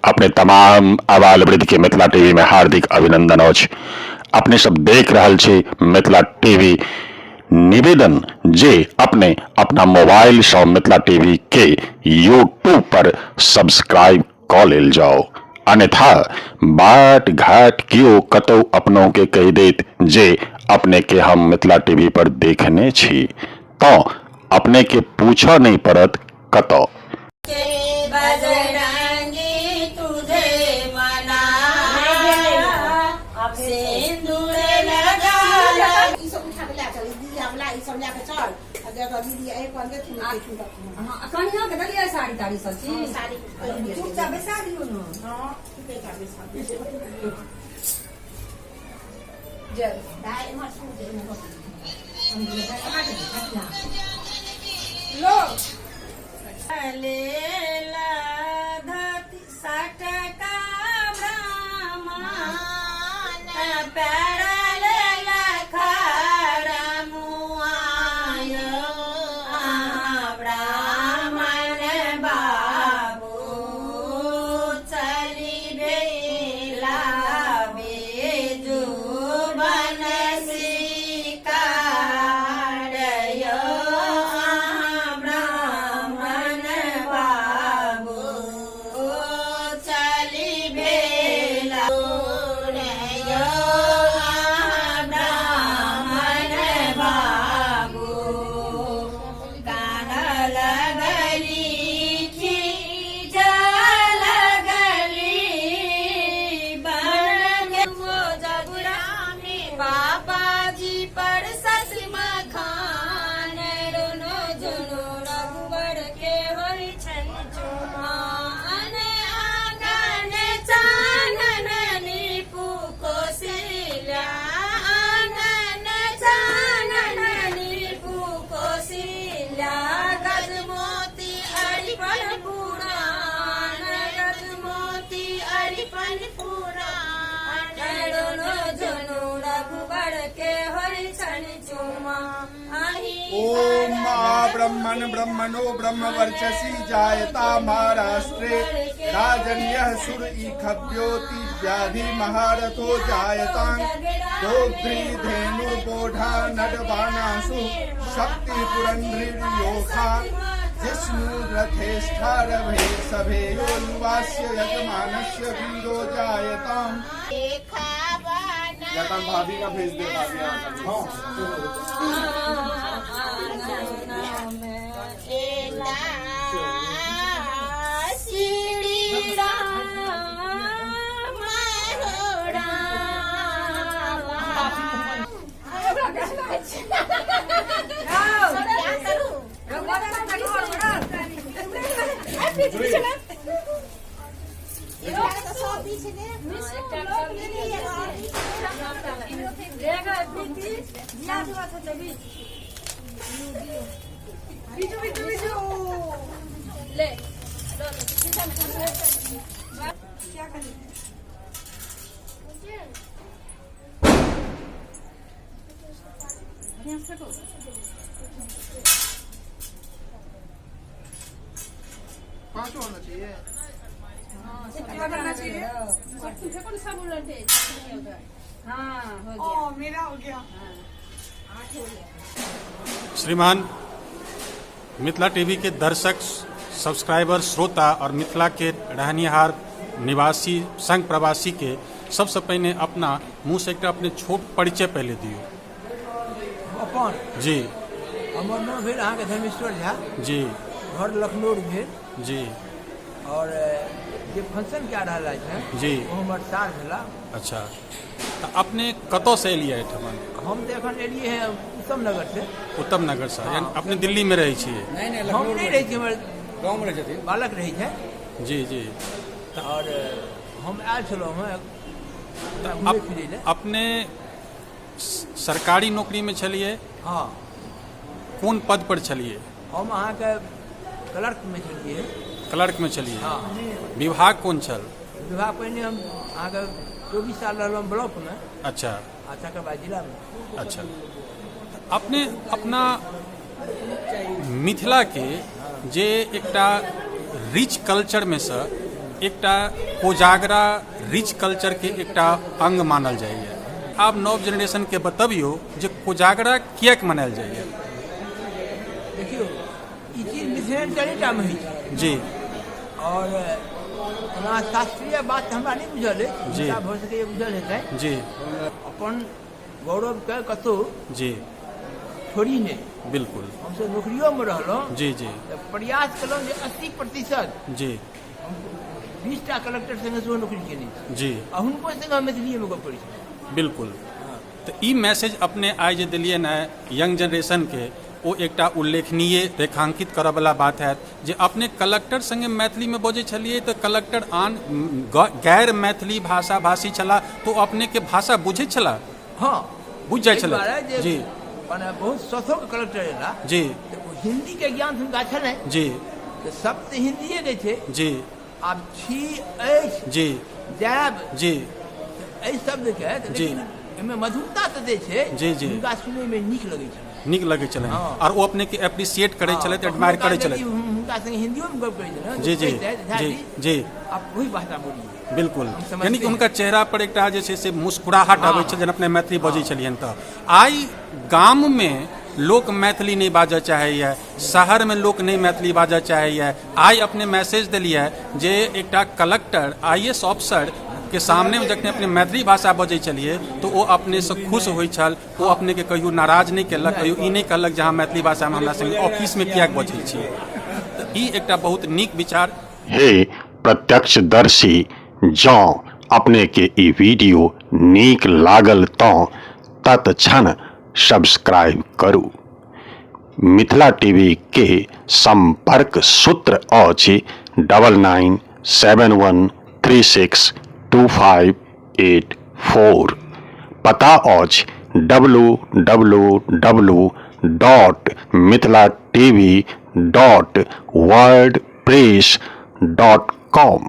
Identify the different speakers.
Speaker 1: अपने तमाम आबाल वृद्ध के मिथिला टीवी में हार्दिक अभिनंदन अछि। अपने सब देख रहल छी मिथिला टीवी। निवेदन जे अपने अपना मोबाइल सँ मिथिला टीवी के यूट्यूब पर सब्सक्राइब कऽ लेल जाओ, अन्यथा बाट घाट केओ कतौ अपनों के कहि देत जे अपने के हम मिथिला टीवी पर देखने छी, तँ अपने के पूछऽ नहि पड़त कतऽ।
Speaker 2: बजरंगी तुझे मना सिंदूर लगा
Speaker 3: ई सब उठा के लए चल दीदी वाला, ई सब लए के चल आ जगह दीदी एहि पर देथिन देथिन तखन।
Speaker 4: हाँ, कनिया के देलियै साड़ी ताड़ी सब चीज?
Speaker 3: हँ, साड़ी पहिर।
Speaker 4: चुपचाप बैसा दियौ ने।
Speaker 3: हँ, चुपेचाप बैसा दियौ।
Speaker 4: जय
Speaker 3: दाइ एम्हर सुन दे, एम्हर।
Speaker 4: लो।
Speaker 2: लेला धोती सटका ब्राह्मण पैर लेला खड़ा मुआयो ब्राह्मण बाबू चली भेला बेजू बनसी कारयो ब्राह्मण बाबू चली भेला यो ब्राह्मण बाबू कान लगली खीजा लगली बन वो जगुरामी बाबा जी पर सस मखान रुनो जुनो रघुवर के होई छन चुमान आंगन चानन नीपू कोसिल्या आंगन चानन नीपू कोसिल्या गज मोती अरिपन पुराण गज मोती अरिपन पुराण रुनो जुनो रघुवर के होई छन चुमा आही।
Speaker 5: ओम मा ब्रह्मण ब्रह्मणो ब्रह्म वर्चसी जायता महाराष्ट्रे राजन्यः सुर ईखव्योति व्याधि महारथो जायतां दोग्ध्री धेनुर्बोढा नडवानासु शक्ति पुरंध्रिर्योखा जिष्णु रथेष्ठा रभे सभेयो युवास्य यजमानस्य वीरो जायतां। या तो हम भाभी का भेज दे, भाभी हाँ।
Speaker 2: श्री राम हो राम।
Speaker 5: पांचों होना चाहिए।
Speaker 4: करना चाहिए। हाँ, हो गया।
Speaker 3: ओ, मेरा हो गया।
Speaker 6: श्रीमान मिथिला टीवी के दर्शक, सब्सक्राइबर, श्रोता और मिथिला के रहनिहार निवासी संग प्रवासी के सबसे पहिने अपना मुँह से एकटा अपने छोट परिचय पहले दियौ।
Speaker 7: अपन
Speaker 6: जी।
Speaker 7: हमर नाम भेल अहाँके धर्मेश्वर झा।
Speaker 6: जी।
Speaker 7: घर लखनऊ भेल।
Speaker 6: जी।
Speaker 7: और जे फंक्शन कए रहल अछि
Speaker 6: जी।
Speaker 7: ओ हमर सार भेला।
Speaker 6: अच्छा, तऽ अपने कतऽसँ एलियै एहिठमन?
Speaker 7: हम तऽ एखन एलियै हैं उत्तम नगर से।
Speaker 6: उत्तम नगर से, यानी अपने दिल्ली में रहै छियै?
Speaker 7: हम नहि रहै छी, हमर
Speaker 8: गाँवमे रहै छथिन,
Speaker 7: बालक रहै छै।
Speaker 6: जी जी।
Speaker 7: और हम आयल छलहुँ हेँ
Speaker 6: तऽ
Speaker 7: घुमै फिरै लए।
Speaker 6: अपने सरकारी नौकरीमे छलियै?
Speaker 7: हाँ।
Speaker 6: कोन पद पर छलियै?
Speaker 7: हम अहाँके क्लर्कमे छलियै।
Speaker 6: क्लर्कमे छलियै?
Speaker 7: हाँ।
Speaker 6: विभाग कोन छल?
Speaker 7: विभाग पहिने हम अहाँके 24 साल रहलहुँ ब्लॉकमे।
Speaker 6: अच्छा।
Speaker 7: आ तकर बाद जिलामे।
Speaker 6: अच्छा, अपने अपना मिथिलाके जे एकटा रिच कल्चरमे सँ एकटा कोजागरा रिच कल्चरके एकटा अंग मानल जाइए। आब नव जेनरेशनके बतबियौ जे कोजागरा किएक मनायल जाइए?
Speaker 7: देखियौ, ई चीज मिथिलाञ्चलेटामे होइ छै। आओर ओना शास्त्रीय बात हमरा नहि बुझल अछि। हुनका भऽ सकैए बुझल हेतै। अपन गौरवके कतहु छोड़ी नहि। हमसभ नौकरियोमे रहलहुँ
Speaker 6: जी जी
Speaker 7: तऽ प्रयास केलहुँ जे 80% हम 20टा कलेक्टर संगे सेहो नौकरी केने छी आ हुनको संगे हम मैथिलीएमे गप करै छलहुँ।
Speaker 6: बिल्कुल। तऽ ई मैसेज अपने आइ जे देलियनि हेँ यंग जेनरेशनके, ओ एकटा उल्लेखनीय रेखांकित करऽवला बात हैत जे अपने कलेक्टर संगे मैथिलीमे बजै छलियै तऽ कलेक्टर आन गैर मैथिली भाषा भाषी छलाह तऽ ओ अपनेके भाषा बुझैत छलाह?
Speaker 7: हँ।
Speaker 6: बुझि जाइ
Speaker 7: एहि
Speaker 6: छलथि।
Speaker 7: दुआरे जे मने बहुत सौथोके कलेक्टर एला तऽ ओ हिन्दीके ज्ञान हुनका छलनि तऽ शब्द तऽ हिन्दीएके छै। आब छी, अछि, जायब, एहि शब्दके तऽ लेकिन एहिमे मधुरता तते छै,
Speaker 6: जी, जी।
Speaker 7: हुनका सुनैमे नीक लगै छलनि।
Speaker 6: नीक लगै छलनि। आर ओ अपनेके एप्रिसिएट करै छलथि,
Speaker 7: कखनो
Speaker 6: एडमायर
Speaker 7: काल
Speaker 6: करै
Speaker 7: यदि
Speaker 6: छलथि।
Speaker 7: हम हुनका संगे हिन्दियोमे गप करै छलहुँ
Speaker 6: जी
Speaker 7: तऽ
Speaker 6: जी
Speaker 7: कहितथि, झा
Speaker 6: जी
Speaker 7: जी,
Speaker 6: जी
Speaker 7: आप वही भाषा बोलिए।
Speaker 6: बिल्कुल
Speaker 7: हम समझते
Speaker 6: यानी कि
Speaker 7: हैं।
Speaker 6: हुनका चेहरा पर एकटा जे छै से मुस्कुराहट अबै छै जहन अपने मैथिली बजै छलियनि। तऽ आइ गाममे लोक मैथिली नहि बाजऽ चाहैए, शहरमे लोक नहि मैथिली बाजऽ चाहैए। आइ अपने मैसेज देलियै जे एकटा कलेक्टर, IAS अफसर के सामनेमे जखन अपने मैथिली भाषा बजै छलियै तऽ ओ अपनेसँ खुश होइ छल। ओ अपनेके कहियो नाराज नहि केलक, कहियो ई नहि कहलक जे अहाँ मैथिली भाषामे हमरा संगे ऑफिसमे किएक बजै छियै। तऽ ई एकटा बहुत नीक विचार।
Speaker 1: हे प्रत्यक्षदर्शी, जँ अपनेके ई वीडियो नीक लागल तँ तत्क्षण सब्सक्राइब करू। मिथिला टीवी के संपर्क सूत्र अछि 9971362584। पता अछि www.mithilatv.wordpress.com।